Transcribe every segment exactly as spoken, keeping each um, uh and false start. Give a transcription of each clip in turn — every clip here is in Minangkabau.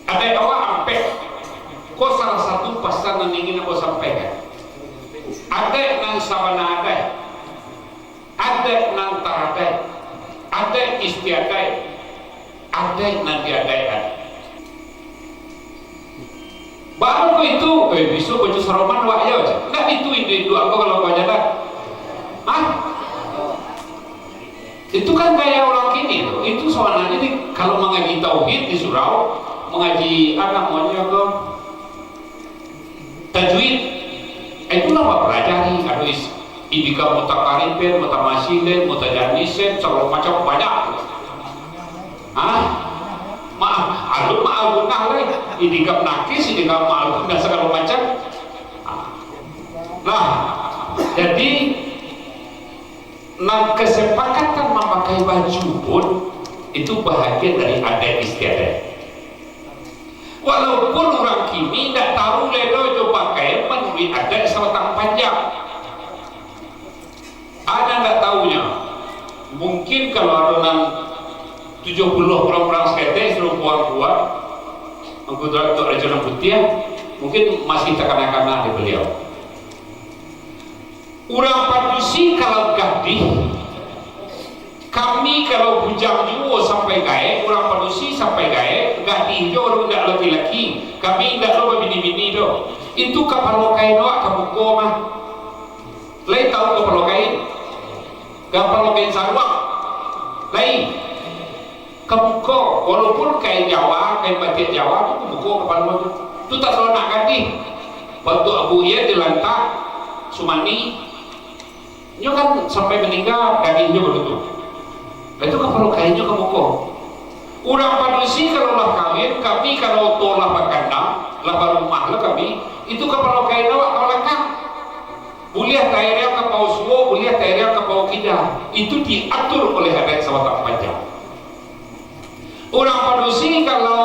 Adaik awak ampek. Ko salah satu pasan nan ingin ambo sampaikan. Adaik nan sabana adaik, adaik nan taradaik, adaik istiadaik, adaik nan diadaik-an. Baa ko itu? Eh, bisuak baju saroman wak yo, cak. Ndak itu induak-induak ko kalau bajalan. Hah? Itu kan gaya urang kini tu. Itu sabananyo ni, kalau mangaji tauhid di surau, mangaji, ah, namonyo ko, tajwid. Itulah bapalajari, ado is-, idgham mutakaribin, mutamatsilin, mutajannisin, sagalo macam banyak. Hah? Maaf, alun ma'al gunnah lai. Idgham nakis, idgham ma'al gunnah, sagalo macam. Nah, jadi, nan kesepakatan mamakai baju pun itu bahagian dari adaik istiadaik. Walaupun urang kini ndak tahu lai doh jo pakaian manuruik adaik sabatang panjang. Ado ndak tahunyo. Mungkin kalau ado nan tujuah puluah kurang-kurang saketek, suruah puang kuat, Angku Tuan Tok Rajo Nan Putiah, mungkin masih takana-kana di baliau. Urang padusi kalau gadih, kami kalau bujang juo sampai gaek, urang padusi sampai gaek, gadih jo, urang indak laki-laki, kami indak lo babini-bini doh. Itu kapalo kain awak ka muko mah. Lai tahu kapalo kain? Kapalo kain saruak. Lai. Ka muko, walaupun kain Jawa, kain batik Jawa tu ka muko kapalo tu. Tu tak salah nak gadih. Bantuak abu iya dilantak, sumani. Nyo kan sampai maningga, gadihnyo bagitu. Itu kapalo kainnyo ka muko. Urang padusi kalau lah kawin, kami kalau oto lah bakandang, lah barumah lah kami, itu kapalo kain awak ka balakang. Buliah taerang ka pao suok, buliah taerang ka pao kida. Itu diatur oleh adaik sabatang panjang. Urang padusi kalau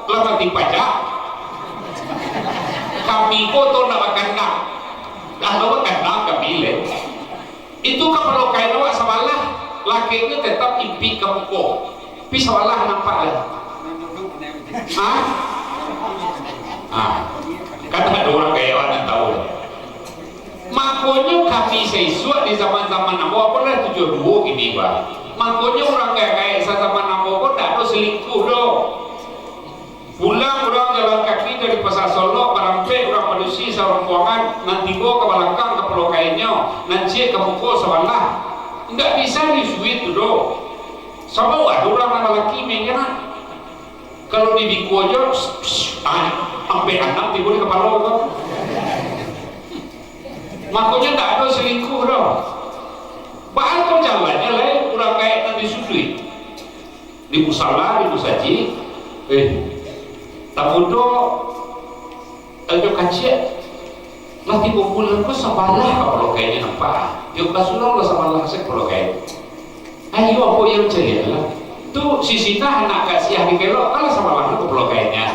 lah mati pajak, kami ko tu ndak bakandang. Dah lo bakandang kami le. Itu kapalo kain awak sabalah, lakeknyo tetap impik ka muko. Pi sabalah nampak le. Ha? Ha. Kan ado urang gaek awak nan tahu. Makonyo kami saisuak di zaman-zaman ambo, apo lah tujuah duo kini, bah. Makonyo urang gaek-gaek sazaman ambo ko ndak ado salingkuah doh. Pulang urang jalan kaki dari Pasa Solok, barampek urang padusi sarombongan, nan tigo ka balakang kapalo kainnyo, nan ciek ka muko sabalah. Indak bisa disuit tu doh. Sabab ado urang nan balaki mengena. Kalau di biko jo, ah, ampek anam tibo di kapalo ko. Makonyo ndak ado salingkuah doh. Baa ko jalannyo lai urang gaek nan di suduik. Di musala, di musajik. Eh, tamudo, eh, jo kaciak. Lah tibo bulan ko sabalah kapalo kainnyo nampak. Tiok basurang lah sabalah se kapalo kain. Ayo, ambo iyo caliak lah. Tu si Sinah anak Kak Siah di Kelok, kan lah sabalah tu kapalo kainnyo.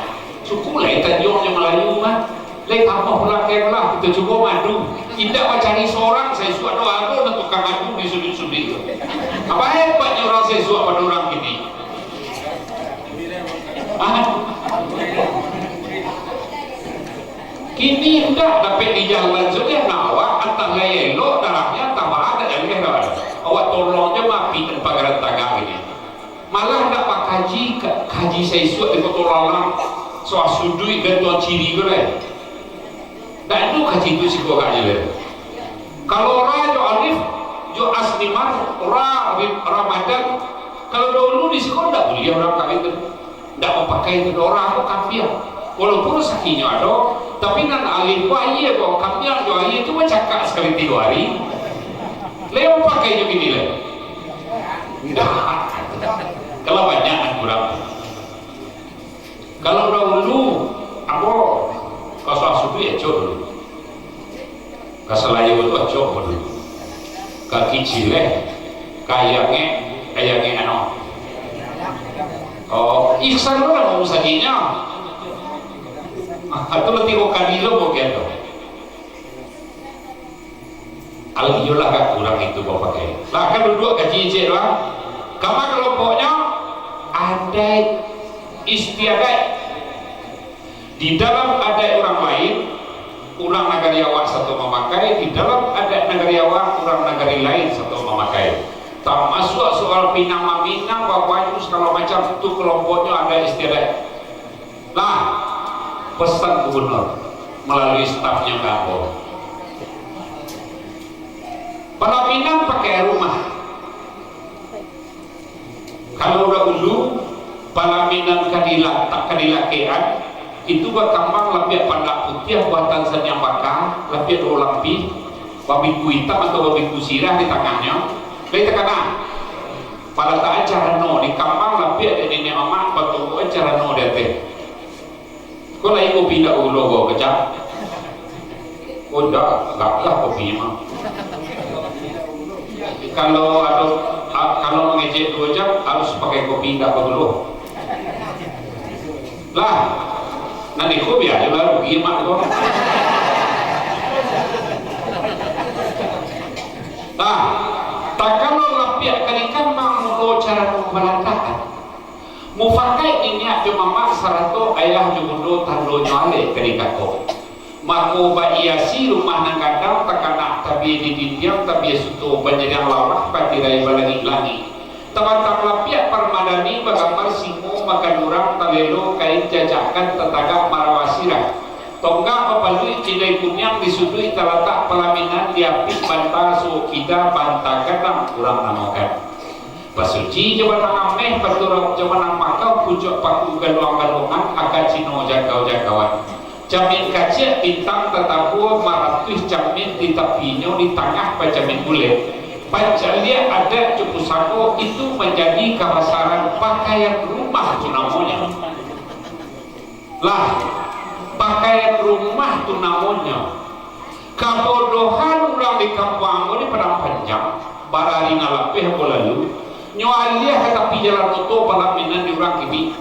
Suku lai Tanjuang jo Malayu mah. Lai kamuah pulang kain lah, kito cubo madu. Indak bacari sorang, saisuak doh ado nan tukang adu di suduik-suduik tu. Apo hebatnyo urang saisuak pado urang kini? Ah. Kini indak dapek di jalan sajo, nah, awak antah lai elok darahnyo, antah baa ndak jaleh dah. Awak tolong jo mapi pagaran tagak ini. Malah ndak bakaji, ka-, kaji saisuak di Koto Lalang, sasuduik gantuang ciri ko lai. Ndak ado kaji tu siko agaknyo lai. Kalau ra jo alif, jo asniman, ra, ri-, Ramadan, kalau dahulu di siko ndak buliah urang kawin tu. Ndak mapakai tu doh, urang ko kafir. Walaupun rasakinyo ado, tapi nan alif ko aia ko, kambiang jo aia tu bacakak sakali tigo ari. Lai mapakai jo kini lai. Ndak. Kalau banyak nan kurang. Kalau dahulu, ambo ka sasuduik acok dulu. Ka Salayo tu acok dulu. Ka Kicileh, ka Ayangek, Ayangek ano. Oh, Ihsan tu lah musajiknyo. Ah, tu lah tigo kali lo bagian tu. Alah, iyolah, agak kurang itu bapakai. Lah, kan duduak kaji ciek doang. Kama kelompoknyo, adaik istiadaik. Di dalam adat urang lain, urang nagari awak sato mamakai, di dalam adat nagari awak, urang nagari lain sato mamakai. Tamasuak soal pinang maminang, babaju, sagalo macam, tu kelompoknyo adat istiadat. Lah, pesan gubernur malalui stafnyo ka ambo. Palaminan pakai rumah. Kalau dahulu, palaminan ka dilatak, ka dilakekan, itu bakambang lapiak pandak putiah buatan saniang baka, lapiak duo lapih, babiku itam atau babiku sirah di tangahnyo. Lai takana? Palatakan carano, dikambang lapiak dek niniak mamak, batubuakan carano di ateh. Ko lai kopi indak ulo ko, kecap? Oh, indak, gagah kopi mah. Kalau ado, a-, kalau mangecek duo jam, harus pakai kopi indak bagulo. Lah, nan iko bia ajo lah, rugi mak ko. Lah, takalo lapiak ka dikambang mulo carano palatakan. Mufakaik niniak jo mamak sarato ayah jo bundo tandonyo alek ka dikako. Mako, baiasi rumah nan gadang, takanak tabia di dindiang, tabia suto banyiriang lawah, patirai balangik-langik. Tabatang lapiak parmadani bagambar singo makan urang, talelo kain jajakan tatagak marawa sirah. Tonggak bapaluik kidai kuniang, di suduik talatak palaminan, di apik banta suok kida, banta gadang urang namokan. Pasuci jo banang ameh, paturap jo banang makau, pucuak paku galuang-galuangan, aka cino jangkau-jangkauan. Camin kaciak bintang tatabua, maratuih camin di tapinyo, di tangah bacamin bulek. Pancaliak adat jo pusako, itu manjadi kabasaran pakaian rumah tu namonyo. Lah, pakaian rumah tu namonyo. Kabodohan urang di kampuang ambo di Padang Panjang, barari nan lapeh ambo lalu, nyo aliah ka tapi jalan oto palaminan di urang kini.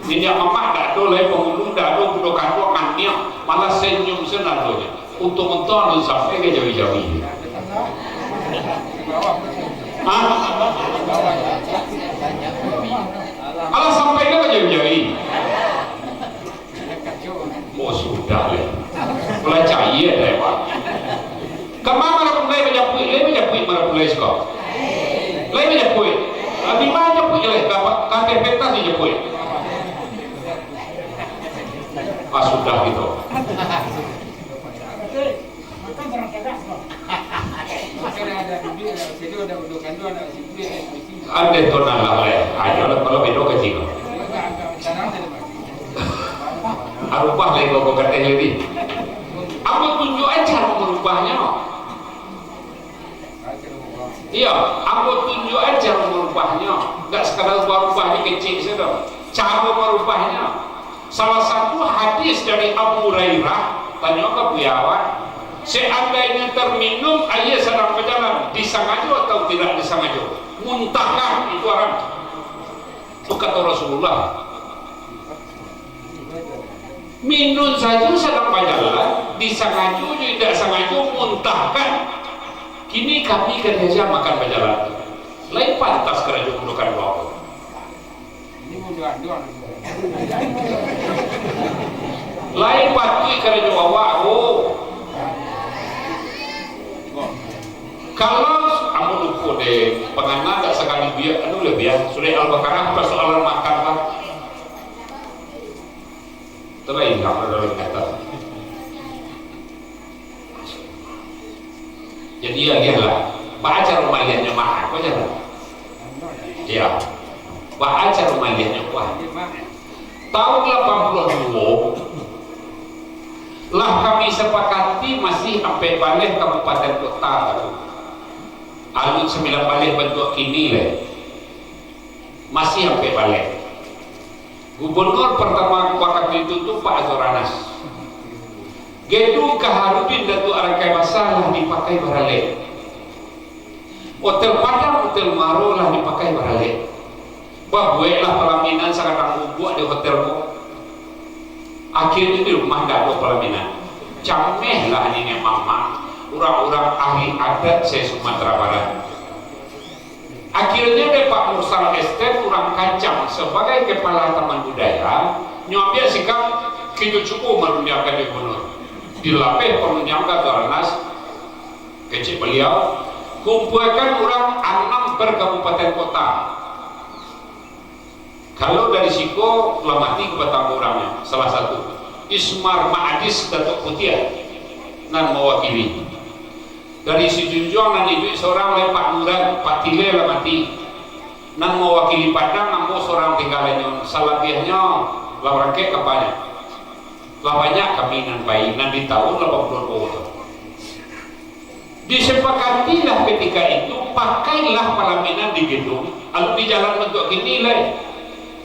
Niniak mamak dak ado lai, pangulu dak ado, bundo kanduang nganiang, malah senyum se nan adonyo. Untuang-untuang alun sampai ka jawi-jawi. Hah? Alah sampai ka jawi-jawi. Oh, sudah lai. Pulai cair deh, Pak. Kama marapulai bajapuik, lai bajapuik marapulai siko. Lai bajapuik. Di ma japuik lai? Ka, ka ateh pentas dijapuik. Ah, sudah gitu. Andai tu nan lah lai. Ayo lah, kalau bedo kecil. Arubah lai kau, kau kateh lai. Ambo tunjuak aja marubahnyo. Iyo, ambo tunjuak aja marubahnyo. Ndak sekadar marubahnyo kecil sajo. Caro marubahnyo. Salah satu hadis dari Abu Hurairah, tanyo ka Buya awak, seandainyo terminum aia sadang bajalan, disangajo atau tidak disangajo, muntahkan itu haram. Itu kato Rasulullah. Minum sajo sadang bajalan, disangajo jo indak sangajo, muntahkan. Kini kami ka diaja makan bajalan. Lai pantas karajo bundo kanduang. Lai patuik karajo awak ko. Kalau ambo lupo deh, pangana dak sakali biak, anu lah biak, surah Al-Baqarah, persoalan makan lah. Telah hilang lah dalam ingatan. Jadi, ya, lihatlah. Baa caro malieknyo, Mak? Baa caro? Iya. Baa caro malieknyo, Pak? Tahun lapan puluah duo, lah kami sapakati masih ampek baleh kabupaten kota tu. Alun sambilan baleh bantuak kini lai. Masih ampek baleh. Gubernur pertama wakatu itu tu Pak Azwar Anas. Gedung Kaharudin Datuak Rangkai Basa lah dipakai baralek. Hotel Padang, Hotel Muaro lah dipakai baralek. Babueklah palaminan sakadang bubuak di hotel ko. Akhirnyo di rumah ndak ado palaminan. Camehlah niniak mamak, urang-urang ahli adat se-Sumatera Barat. Akhirnyo dek Pak Mursal Esten urang Kancang sabagai kepala Taman Budaya, nyo ambiak sikap, Itu cukup marundiangkan di gubernur. Dilapeh parundiangkan tu Harnas, kecek baliau, kumpuakan urang anam per kabupaten kota. Kalau dari siko lah mati ka batanggo urangnyo, salah satu. Ismar Ma'adis Datuk Putiah nan mawakili. Dari Sijunjuang nan iduik sorang lai Pak Nuran, Pak Tile lah mati. Nan mawakili Padang ambo sorang tinggalannyo, salabiahnyo lah barangkek kapalnyo. Lah banyak kami nan pai, nan di tahun lapan puluah duo tu. Disepakatilah ketika itu, pakailah palaminan di gedung, alun di jalan bantuak kini lai,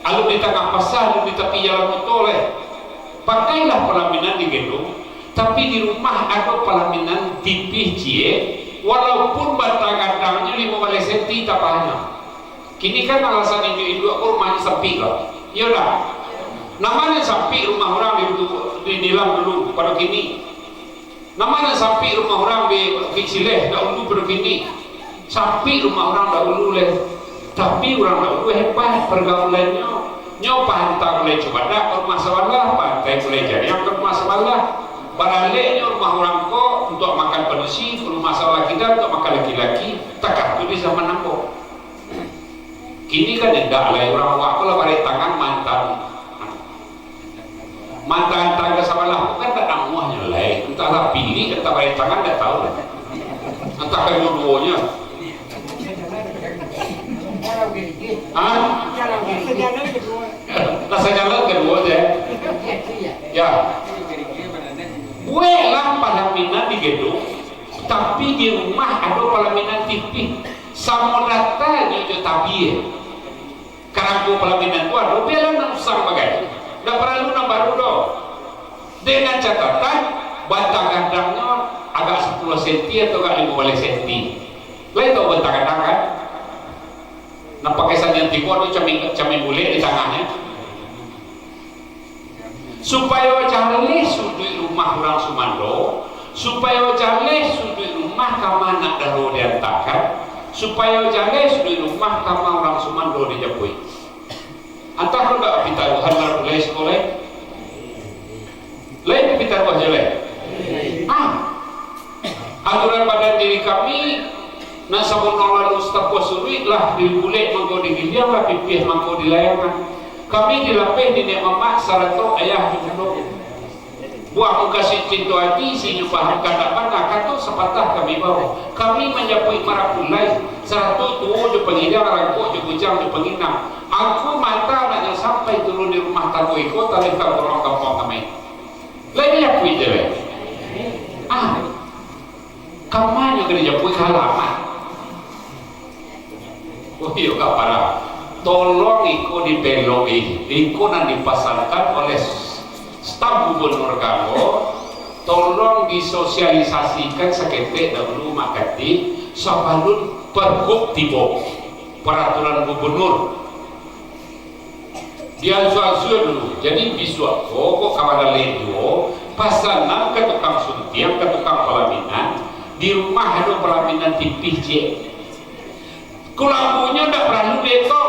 alun di tangah pasa, alun di tapi jalan moto lai. Pakailah palaminan di gedung, tapi di rumah ado palaminan tipih ciek, walaupun batagandangnyo limo baleh senti tapahnyo. Kini kan alasan induak-induak ko rumahnyo sampik ko. Iyo ndak? Nan ma nan sampik rumah urang di, di Nilam dulu, pado kini? Nan ma nan sampik rumah urang di Bukik Sileh dahulu pado kini? Sampik rumah urang dahulu lai. Tapi urang dahulu hebat pergaulannyo. Nyo paanta gulai cubadak ka rumah sabalah, paanta gulai jariang ka rumah sabalah. Baraleknyo rumah urang ko untuak makan padusi, ka rumah sabalah kida untuak makan laki-laki, takah tu di zaman ambo. Kini kan indak lai, urang awak ko lah barek tangan mantan. Mantan tangga sabalah ko kan tak namuahnyo lai. Antahlah pilik, antah barek tangan, tak tahu. Antah kaduo-duonyo. Hah? Lah sajalan kaduo je. Ya. Bueklah palaminan di gedung, tapi di rumah ado palaminan tipih. Samo datanyo jo tabie. Karangko palaminan tu ado, bialah nan usang bagai. Ndak paralu nan baru doh. Dengan catatan, batagandangnyo agak sapuluah senti atau agak limo baleh senti. Lai tahu batagadang kan? Nan pakai sanian tigo tu camin, camin bulek di tangahnyo. Supayo jaleh suduik rumah urang sumando, supayo jaleh suduik rumah kama anak daro diantakan, supayo jaleh suduik rumah kama urang sumando dijapuik. Antah ko ndak pitaruahan lah mulai siko lai? Lai pitaruah jo lai? Ah. Aturan badan diri kami, nan sabuno lalu satapuah suruik lah dibulek mangko digiliang, lah pipih mangko dilayangkan. Kami dilapeh niniak mamak sarato ayah jo bundo. Buah mukasuik cinto ati, si inyo paham kandak bana, kato sapatah kami bao. Kami manjapuik marapulai, sarato tuo jo pangiliang, rangkok jo bujang jo panginang. Angku mata nak nyo sampai turun di rumah tanggo iko, talintang urang kampuang kami. Lai dijapuik je lai. Ah. Kamanyo ka dijapuik, ka halaman. Oh iyo, ka parah. Tolong iko dipelok, eh. Iko nan dipasankan oleh staf gubernur kami. Tolong disosialisasikan saketek dahulu, Mak Kanti, sabalun pergub tibo, peraturan gubernur. Diansua-ansua dulu. Jadi, bisuak ko, kok ka baralek juo, pasanan ka tukang suntiang, ka tukang palaminan, di rumah ado palaminan tipih ciek. Kulampunyo ndak paralu dietok,